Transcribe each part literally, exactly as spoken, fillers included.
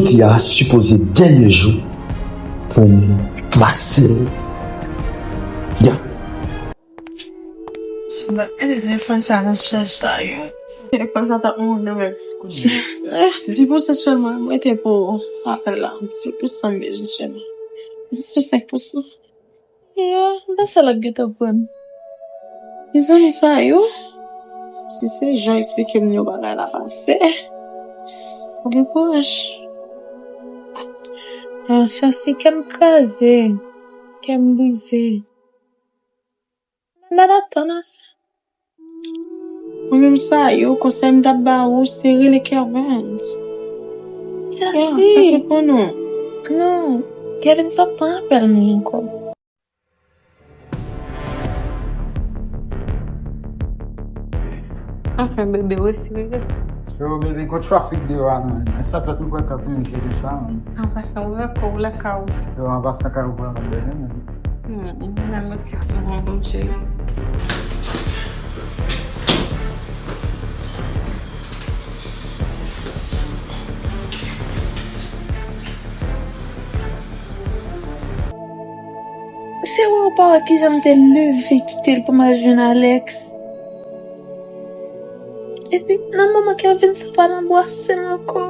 Jodi a sipoze dènye jou pou m pase l. Ya. Si m pa mete telefòn sa nan chaj la, yo. Telefòn sa t ap mouri nan men m. Eh, dis pou san sèlman m rete pou apèl la. Dis pou san m bezwen sèlman. Dis pou senk pou san. Yo, m panse l ap gentan pran. Mezanmi sa yo, si se jan eksplike m yo bagay la pase, ou gen kouraj. Ah, Chelsea, kè m kraze, kè m brize. M pa t atann a sa. Mwen menm sa yo, konsèy m t ap ba ou, se rele Kervens. Chelsea. Ya, pa reponn ou. Non, Kervens pa pran apèl mwen ankò. Anfen, bebe resi rive. Yo, bebe, gon trafik deyò a, man. E sa fè tou pran tan pou m jere sa, man. An pasan, ou wè kò w lakay ou. Yo, an pasan, kay ou vrèman bèl, man. Hmm, nan mèt sa sou mwen, bon, cheri. Se wè ou pa wè kijan m te leve kite l pou m al jwenn Alex. Epi, nan moman Kervens ap anbrase m ankò,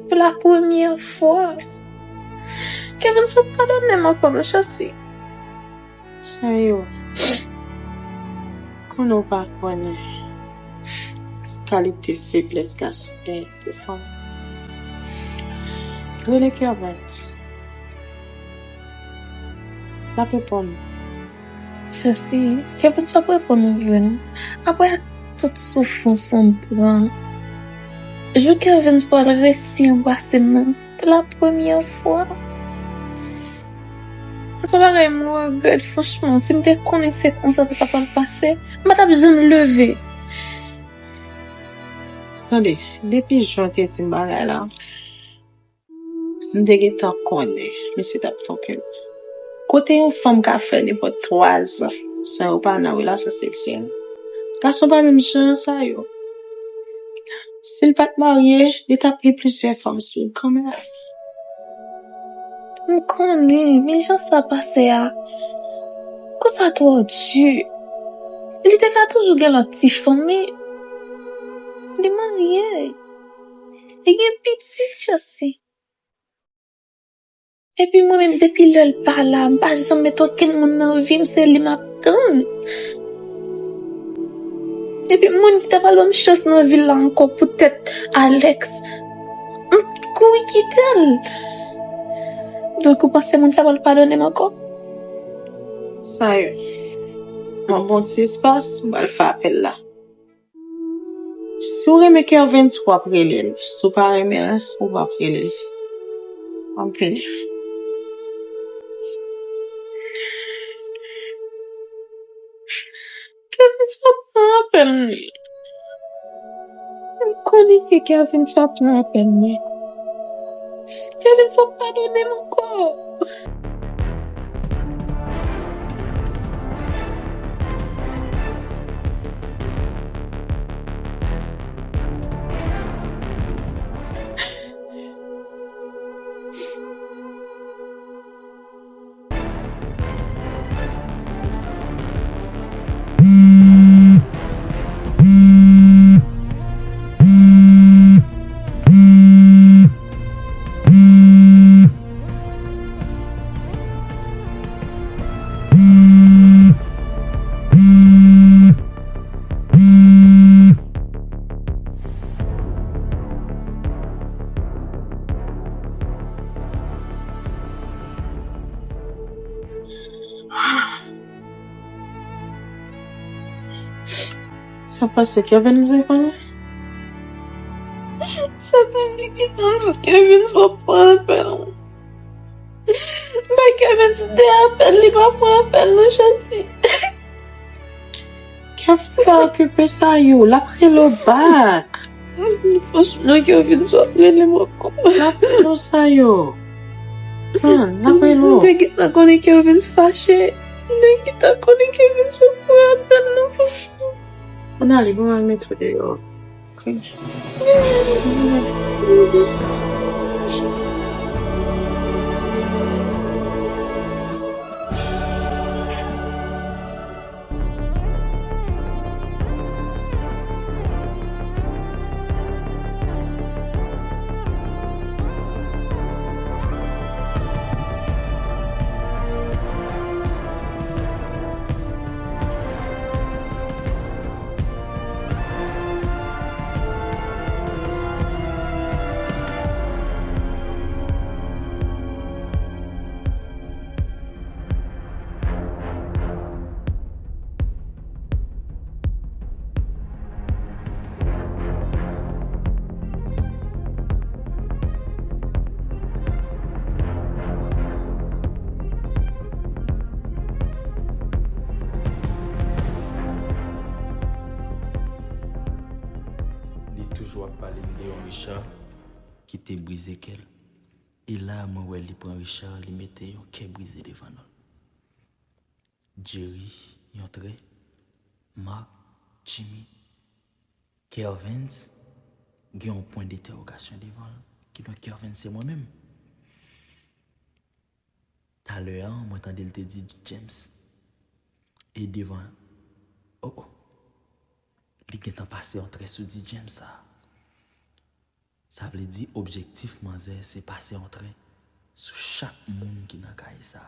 pou la premyè fwa. Kervens pa padone m ankò, non, Chelsea. Sa yo. Konnen w pa konnen kalite feblès gason gen pou fanm. Rele Kervens. L ap reponn. Chelsea, Kervens p ap reponn ou vre non. Apre tout soufrans m pran, jou Kervens pral resi anbrase m nan, pou la premyè fwa. Se yon bagay m regrèt, franchman. Si m te konnen se konsa sa t ap pral pase, m pa t ap janm leve. Tande, depi jan w te di m bagay la, m te gentan konnen misye t ap twonpe m. Kote yon fanm ka fè nenpòt twa zan san yo pa nan relasyon seksyèl? Gason pa menm jan sa yo. Si l pa t marye, li t ap gen plizyè fanm sou l kanmenm. M konnen, men jan sa pase a, kou sa twò di. Li te ka toujou gen lòt ti fanm, men li marye. Li gen pitit, Chelsea. Epi mwen menm, depi lè l pa la, m pa janm met okenn moun nan vi m, se li m ap tann. Epi moun ki ta pral ban m chans nan vil la ankò poutèt Alex, m kouri kite l. Donk, ou panse moun sa pral padone m ankò? Sa yo. Mwen bon ti espas, m pral fè apèl la. Si w renmen Kervens, w ap rele l. Si w pa renmen l, ou p ap rele l. W ap vini. Kervens p ap pran apèl mwen. M konnen ke Kervens p ap pran apèl mwen. Kervens p ap padone m ankò. Sa pase, Kervens reponn? Sa vle di ki sa, Kervens pa pran apèl. Bay Kervens de apèl, li pa pran apèl non, Chelsea. Kervens pa okipe sa yo, l ap rele w back. Franchman, Kervens pa rele m ankò. L ap rele w sa yo. Tann, l ap rele w. M te gentan konnen Kervens fache. M te gentan konnen Kervens pa pran apèl non, franchman. Ann ale, bon, al mete w deyò. Ok. Chelsea, Li toujou ap pale m de yon Richard ki te brize kè l. E la, mwen wè li pran Richard, li mete yon kè brize devan non l. Jerry, yon trè. Mark, Jimmy, Kervens, gen yon pwen dentèwogasyon devan l. Kidonk, Kervens se mwen menm. Talè a, mwen tande l te di James. E devan, oh, oh. Li gentan pase yon trè sou di James sa. Sa vle di objektif manzè se pase yon trè sou chak moun ki nan kay sa.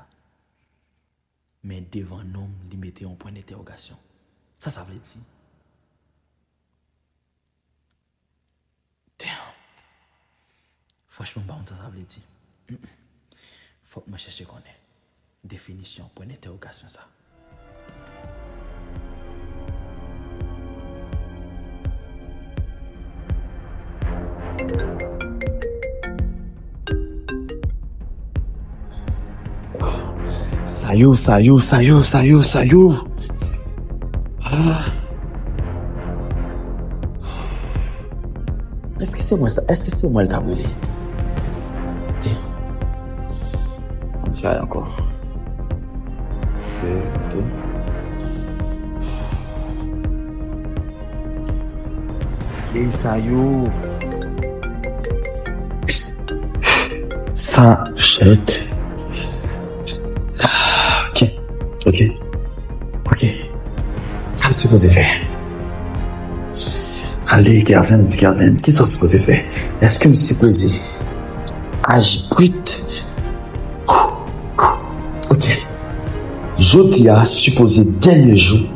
Men devan non m, li mete yon pwen dentèwogasyon. Sa sa vle di? Damn! Franchman, m pa konn sa sa vle di. Mm-mm. Fòk mwen chèche konnen definisyon pwen dentèwogasyon sa. Sayou, Sayou, Sayou, Sayou, Sayou. Ah. Èske se mwen sa? Èske se mwen l t ap rele? Te. Ann try ankò. Ok, ok. Ey, Sayou. Sa, shit. Ok, ok, ok. Sa m sipoze fè? Ale, Kervens, Kervens, kisa w sipoze fè? Èske m sipoze aji pwit? Ok. Jodi a sipoze dènye jou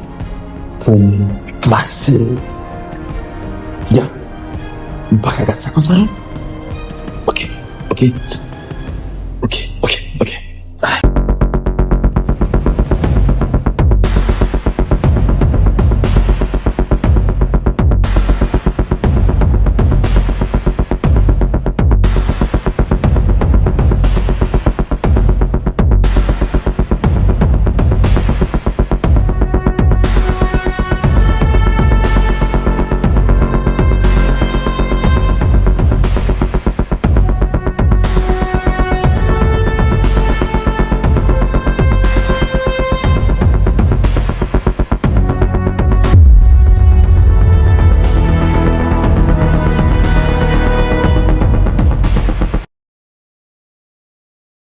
pou m plase l. Ya. M pa ka gad sa konsa non. Ok, ok.